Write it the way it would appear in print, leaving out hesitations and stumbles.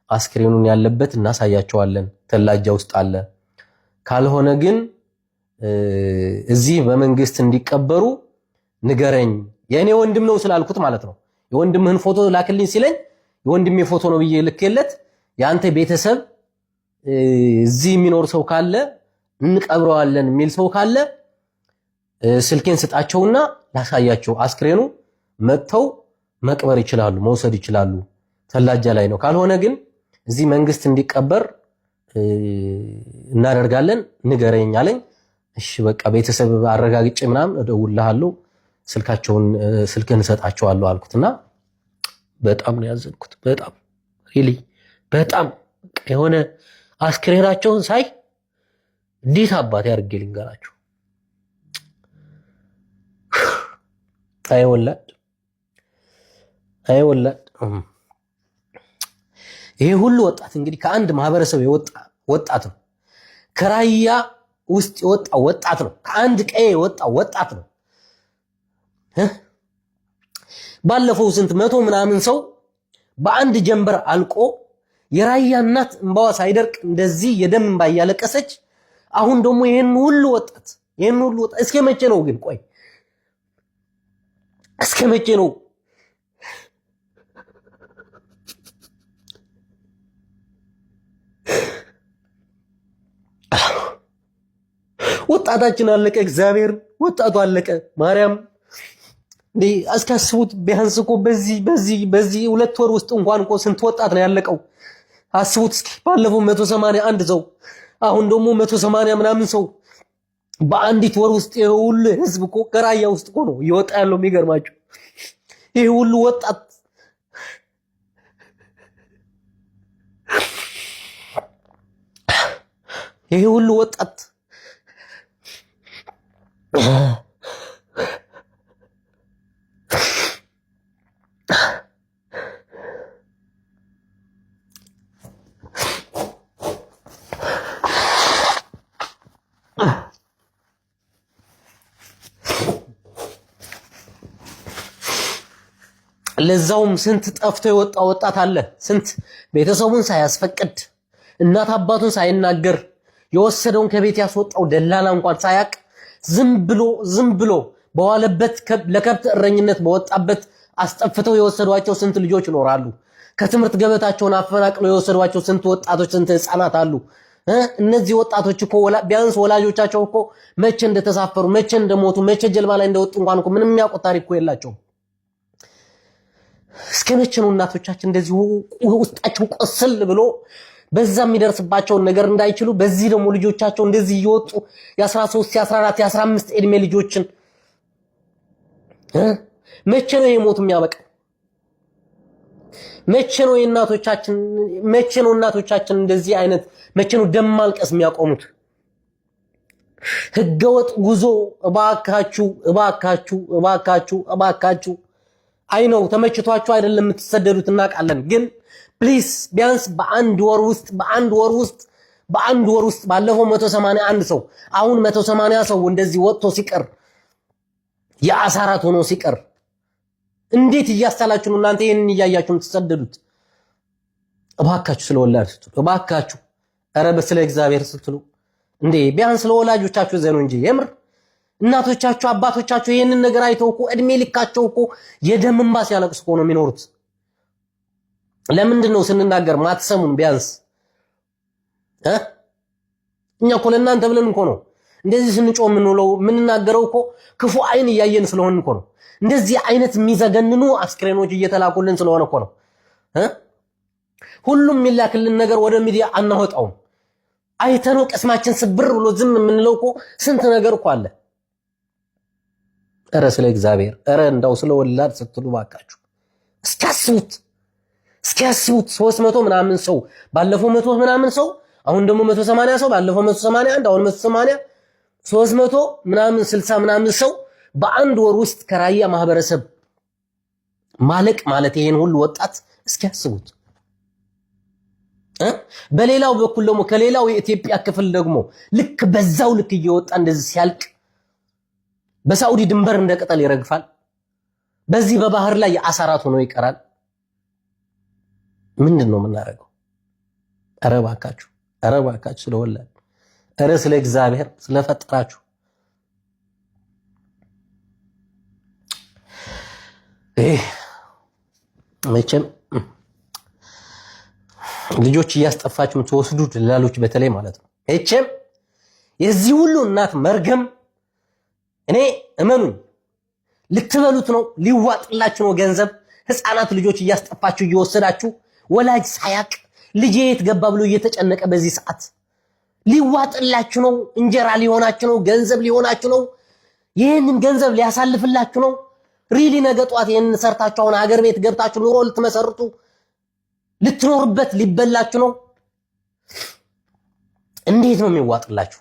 አስክሬኑን ያለበት እናሳያቸዋለን፣ ثلاجة ውስጥ አለ። ካልሆነ ግን እዚህ በመንግስት እንዲቀበሩ ንገረኝ። የእኔ ወንድም ነው ስላልኩት ማለት ነው። የወንድምህን ፎቶ ላክልኝ ሲለኝ የወንድሜ ፎቶ ነው ብዬ ልኬለት የአንተ ቤተሰብ እዚህ የሚኖር ሰው ካለ እንቀብረዋለን የሚል ሰው ካለ ስልኬን ስጣቸውና ላሳያቸው፣ አስክሬኑ መጥተው መቅበር ይችላሉ፣ መውሰድ ይችላሉ። ثلاجة ላይ ነው። ካልሆነ ግን እዚህ መንግስት እንዲቀበር እናደርጋለን፣ ንገረኝ አለኝ። እሺ በቃ ቤተሰብ አረጋግጬ ምናምን እደውልልሃለሁ፣ ስልካቸውን ስልክህን እሰጣቸዋለሁ አልኩትና በጣም ነው ያዘንኩት። በጣም really በጣም የሆነ አስክሬናቸውን ሳይ እንዴት አባቴ አድርጌ ልንገራቸው። አይ ወላድ አይ ወላድ። ይሄ ሁሉ ወጣት እንግዲህ ከአንድ ማህበረሰብ የወጣ ወጣት ነው። ከራያ ውስጥ የወጣ ወጣት ነው። ከአንድ ቀዬ የወጣ ወጣት ነው። ባለፈው ስንት መቶ ምናምን ሰው በአንድ ጀንበር አልቆ የራያ እናት እንባዋ ሳይደርቅ እንደዚህ የደም እንባ እያለቀሰች፣ አሁን ደግሞ ይሄን ሁሉ ወጣት፣ ይሄን ሁሉ ወጣት እስከ መቼ ነው ግን? ቆይ እስከ መቼ ነው? ወጣታችን አለቀ። እግዚአብሔር ወጣቱ አለቀ። ማርያም እንዴ እስካስቡት ቢያንስ እኮ በዚህ በዚህ በዚህ 2 ወር ውስጥ እንኳን እኮ ስንት ወጣት ነው ያለቀው? አስቡት እስኪ ባለፈው 181 ሰው፣ አሁን ደግሞ 180 ምናምን ሰው በአንዲት ወር ውስጥ። ይሄ ሁሉ ህዝብ እኮ ከራያ ውስጥ እኮ ነው እየወጣ ያለው። የሚገርማችሁ ይሄ ሁሉ ወጣት፣ ይሄ ሁሉ ወጣት ለዛውም ስንት ጠፍቶ የወጣ ወጣት አለ። ስንት ቤተሰቡን ሳያስፈቅድ፣ እናት አባቱን ሳይናገር፣ የወሰደውን ከቤት ያስወጣው ደላላ እንኳን ሳያቅ ዝም ብሎ ዝም ብሎ በዋለበት ለከብት እረኝነት በወጣበት አስጠፍተው የወሰዷቸው ስንት ልጆች ይኖራሉ። ከትምህርት ገበታቸውን አፈናቅለው የወሰዷቸው ስንት ወጣቶች፣ ስንት ህፃናት አሉ። እነዚህ ወጣቶች እኮ ቢያንስ ወላጆቻቸው እኮ መቼ እንደተሳፈሩ፣ መቼ እንደሞቱ፣ መቼ ጀልባ ላይ እንደወጡ እንኳን እኮ ምንም የሚያውቁት ታሪክ እኮ የላቸውም። እስከ መቼ ነው እናቶቻችን እንደዚህ ውስጣቸው ቆስል ብሎ በዛ የሚደርስባቸውን ነገር እንዳይችሉ፣ በዚህ ደግሞ ልጆቻቸው እንደዚህ እየወጡ የ13፣ የ14፣ የ15 ዕድሜ ልጆችን መቼ ነው የሞት የሚያበቃው? መቼ ነው የእናቶቻችን መቼ ነው እናቶቻችን እንደዚህ አይነት መቼ ነው ደም ማልቀስ የሚያቆሙት? ህገወጥ ጉዞ እባካችሁ፣ እባካችሁ፣ እባካችሁ፣ እባካችሁ። አይ ነው ተመችቷችሁ አይደለም የምትሰደዱት እናውቃለን። ግን please ቢያንስ በአንድ ወር ውስጥ፣ በአንድ ወር ውስጥ፣ በአንድ ወር ውስጥ ባለፈው 181 ሰው፣ አሁን 180 ሰው እንደዚህ ወጥቶ ሲቀር፣ የአሳራት ሆኖ ሲቀር እንዴት እያስቻላችሁ ነው እናንተ ይሄንን እያያችሁ የምትሰደዱት? እባካችሁ ስለ ወላድ ስትሉ እባካችሁ፣ ኧረ ስለ እግዚአብሔር ስትሉ እንዴ ቢያንስ ለወላጆቻችሁ ዘኑ እንጂ። የምር እናቶቻችሁ አባቶቻችሁ ይሄንን ነገር አይተው እኮ እድሜ ልካቸው እኮ የደም እንባ ሲያለቅሱ እኮ ነው የሚኖሩት። ለምንድን ነው ስንናገር ማትሰሙን? ቢያንስ እኛ እኮ ለእናንተ ብለን እኮ ነው እንደዚህ ስንጮህ የምንውለው፣ የምንናገረው እኮ ክፉ አይን እያየን ስለሆን እኮ ነው። እንደዚህ አይነት የሚዘገንኑ አስክሬኖች እየተላኩልን ስለሆነ እኮ ነው። ሁሉም የሚላክልን ነገር ወደ ሚዲያ አናወጣውም። አይተነው ቅስማችን ስብር ብሎ ዝም የምንለው እኮ ስንት ነገር እኮ አለ። ኧረ ስለ እግዚአብሔር፣ ኧረ እንዳው ስለ ወላድ ስትሉ ባካችሁ እስኪያስቡት፣ እስኪያስቡት። 300 ምናምን ሰው፣ ባለፈው መቶ ምናምን ሰው፣ አሁን ደግሞ 180 ሰው፣ ባለፈው 181፣ አሁን 180፣ 300 ምናምን 60 ምናምን ሰው በአንድ ወር ውስጥ ከራያ ማህበረሰብ ማለቅ ማለት ይሄን ሁሉ ወጣት እስኪያስቡት። በሌላው በኩል ደግሞ ከሌላው የኢትዮጵያ ክፍል ደግሞ ልክ በዛው ልክ እየወጣ እንደዚህ ሲያልቅ በሳዑዲ ድንበር እንደ ቅጠል ይረግፋል። በዚህ በባህር ላይ የአሳራት ሆኖ ይቀራል። ምንድን ነው የምናደርገው? ኧረ እባካችሁ፣ ኧረ እባካችሁ ስለወላድ፣ ኧረ ስለ እግዚአብሔር ስለፈጠራችሁ ይህ መቼም ልጆች እያስጠፋችሁ የምትወስዱ ደላሎች በተለይ ማለት ነው። መቼም የዚህ ሁሉ እናት መርገም እኔ እመኑኝ ልትበሉት ነው፣ ሊዋጥላችሁ ነው ገንዘብ። ህፃናት ልጆች እያስጠፋችሁ እየወሰዳችሁ ወላጅ ሳያቅ ልጄ የት ገባ ብሎ እየተጨነቀ በዚህ ሰዓት ሊዋጥላችሁ ነው፣ እንጀራ ሊሆናችሁ ነው፣ ገንዘብ ሊሆናችሁ ነው፣ ይህንን ገንዘብ ሊያሳልፍላችሁ ነው። Really ነገ ጧት ይህንን ሰርታችሁ አሁን ሀገር ቤት ገብታችሁ ኑሮ ልትመሰርቱ ልትኖርበት ሊበላችሁ ነው። እንዴት ነው የሚዋጥላችሁ?